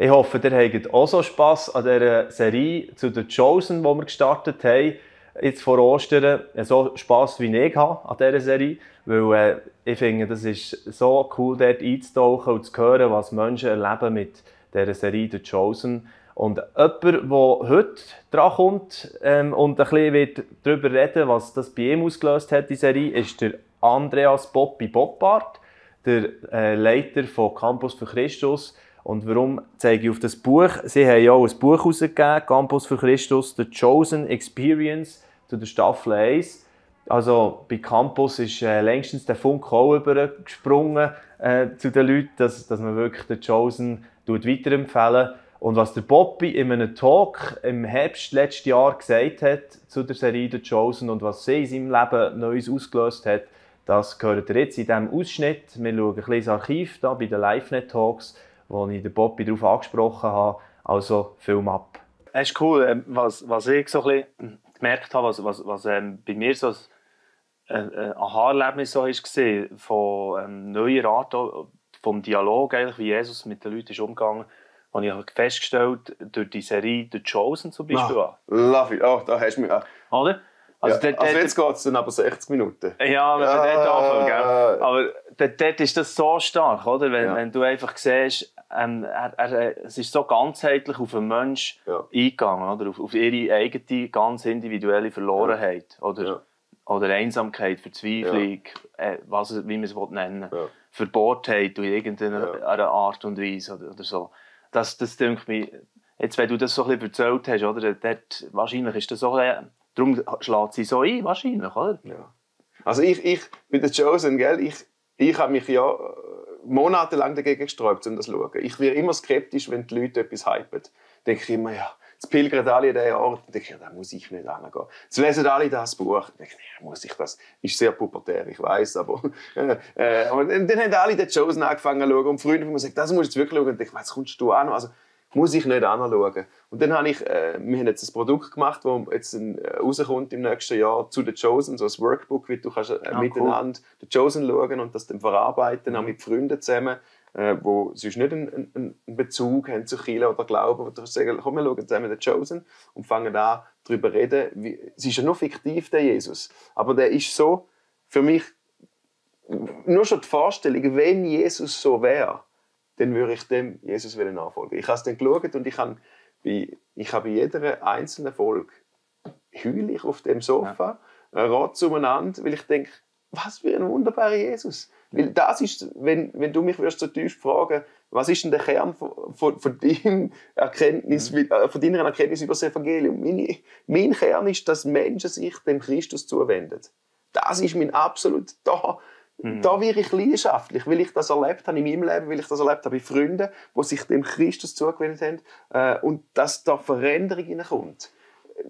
Ich hoffe, ihr habt auch so Spass an dieser Serie zu The Chosen, die wir gestartet haben, jetzt vor Ostern. So Spass wie ich habe an dieser Serie. Weil ich finde, das ist so cool, dort einzutauchen und zu hören, was Menschen erleben mit dieser Serie The Chosen. Und jemand, der heute dran kommt und ein bisschen darüber reden, was das bei ihm ausgelöst hat, die Serie, ist der Andreas Boppi Boppard, der Leiter von Campus für Christus. Und warum zeige ich auf das Buch? Sie haben ja auch ein Buch herausgegeben, Campus für Christus, The Chosen Experience, zu der Staffel 1. Also bei Campus ist längstens der Funke auch übergesprungen zu den Leuten, dass man wirklich The Chosen weiterempfehlen. Und was der Boppi in einem Talk im Herbst letzten Jahr gesagt hat zu der Serie The Chosen und was sie in seinem Leben Neues ausgelöst hat, das hört ihr jetzt in diesem Ausschnitt. Wir schauen ein bisschen ins Archiv da bei den LiveNet-Talks, wo ich den Boppi darauf angesprochen habe. Also, Film ab. Es ist cool, was ich so ein bisschen gemerkt habe, was bei mir so ein Aha-Erlebnis so war, von neuer Art, vom Dialog, eigentlich, wie Jesus mit den Leuten ist umgegangen, habe ich festgestellt, durch die Serie The Chosen zum Beispiel. Love it. Oh, da hast du mich. Oder? Also, ja, also jetzt geht es dann aber 60 Minuten. Ja, wenn wir dort anfangen, gell? Aber dort ist das so stark, oder? Wenn du einfach siehst, es ist so ganzheitlich auf den Menschen eingegangen, oder? Auf ihre eigene, ganz individuelle Verlorenheit. Oder Einsamkeit, Verzweiflung, wie man es nennen will. Verbohrtheit in irgendeiner Art und Weise oder so. Das denke ich, jetzt, wenn du das so ein bisschen erzählt hast, oder? Dort, wahrscheinlich ist das so darum schlägt sie so ein, wahrscheinlich, oder? Ja. Also ich bin der Chosen, gell? Ich habe mich ja monatelang dagegen gesträubt, um das zu schauen. Ich werde immer skeptisch, wenn die Leute etwas hypen. Denke ich immer, ja, jetzt pilgern alle an diesen Ort. Denke ich, da muss ich nicht hingehen. Jetzt lesen alle das Buch. Denke ich, muss ich das? Ist sehr pubertär, ich weiss, aber und dann haben alle den Chosen angefangen zu schauen. Und Freunde von mir sagen, das musst du jetzt wirklich schauen. Und ich denke, was kommst du an? Also, muss ich nicht anschauen. Und dann habe wir haben jetzt ein Produkt gemacht, das jetzt rauskommt im nächsten Jahr zu The Chosen, so ein Workbook, wie du kannst miteinander The Chosen schauen und das dann verarbeiten, auch mit Freunden zusammen, die sonst nicht einen Bezug haben zu Kirche oder Glauben, die sagen, komm, wir schauen zusammen The Chosen und fangen an, darüber zu reden. Es ist ja nur fiktiv, der Jesus, aber der ist so, für mich, nur schon die Vorstellung, wenn Jesus so wäre, dann würde ich dem Jesus nachfolgen. Ich habe es dann geschaut und ich habe bei jeder einzelnen Folge heule ich auf dem Sofa, rotze umeinander, weil ich denke, was für ein wunderbarer Jesus. Weil das ist, wenn du mich so tief fragen, was ist denn der Kern von deiner Erkenntnis über das Evangelium? Mein Kern ist, dass Menschen sich dem Christus zuwenden. Das ist mein absolut Da wäre ich leidenschaftlich, weil ich das erlebt habe in meinem Leben, weil ich das erlebt habe bei Freunden, die sich dem Christus zugewendet haben und dass da Veränderung hineinkommt.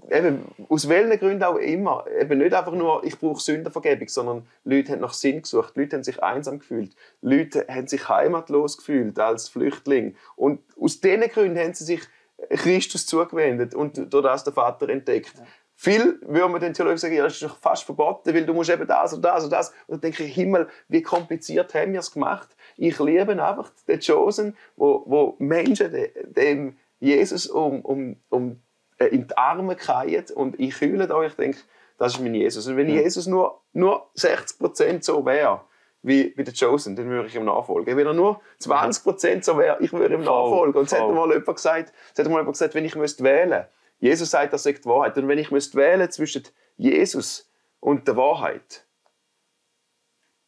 Eben, aus welchen Gründen auch immer. Eben nicht einfach nur, ich brauche Sündenvergebung, sondern Leute haben nach Sinn gesucht, Leute haben sich einsam gefühlt, Leute haben sich heimatlos gefühlt als Flüchtling. Und aus diesen Gründen haben sie sich Christus zugewendet und durch das den Vater entdeckt. Ja. Viel würde man den Theologen sagen, ja, das ist doch fast verboten, weil du musst eben das und das und das. Und dann denke ich, Himmel, wie kompliziert haben wir es gemacht? Ich liebe einfach den Chosen, wo Menschen dem Jesus in die Arme fallen und ich heule da. Ich denke, das ist mein Jesus. Und wenn Jesus nur 60% so wäre, wie bei den Chosen, dann würde ich ihm nachfolgen. Wenn er nur 20% so wäre, ich würde ihm nachfolgen. Und es hat mal jemand gesagt, wenn ich wählen müsste, Jesus sagt, das sagt die Wahrheit. Und wenn ich wählen zwischen Jesus und der Wahrheit,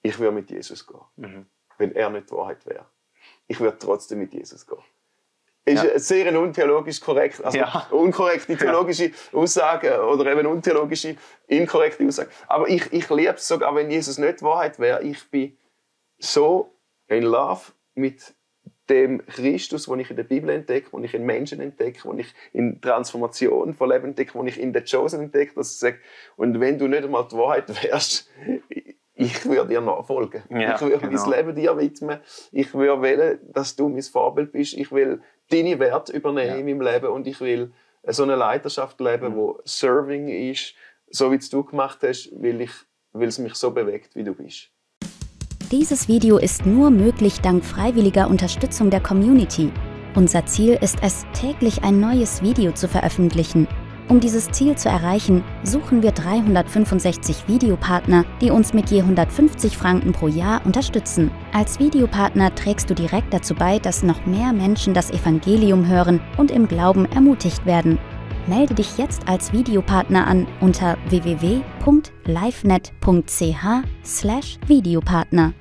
ich würde mit Jesus gehen. Wenn er nicht die Wahrheit wäre. Ich würde trotzdem mit Jesus gehen. Ist sehr untheologisch korrekt, also unkorrekte theologische Aussagen oder eben untheologische, inkorrekte Aussagen. Aber ich liebe es sogar, wenn Jesus nicht die Wahrheit wäre. Ich bin so in Love mit dem Christus, den ich in der Bibel entdecke, den ich in Menschen entdecke, den ich in Transformation von Leben entdecke, den ich in The Chosen entdecke, dass ich sage, und wenn du nicht einmal die Wahrheit wärst, ich würde dir nachfolgen. Ich würde mein Leben dir widmen. Ich würde wollen, dass du mein Vorbild bist. Ich will deine Werte übernehmen in meinem Leben und ich will so eine Leiterschaft leben, die Serving ist, so wie es du gemacht hast, weil es mich so bewegt, wie du bist. Dieses Video ist nur möglich dank freiwilliger Unterstützung der Community. Unser Ziel ist es, täglich ein neues Video zu veröffentlichen. Um dieses Ziel zu erreichen, suchen wir 365 Videopartner, die uns mit je 150 Franken pro Jahr unterstützen. Als Videopartner trägst du direkt dazu bei, dass noch mehr Menschen das Evangelium hören und im Glauben ermutigt werden. Melde dich jetzt als Videopartner an unter www.livenet.ch/Videopartner.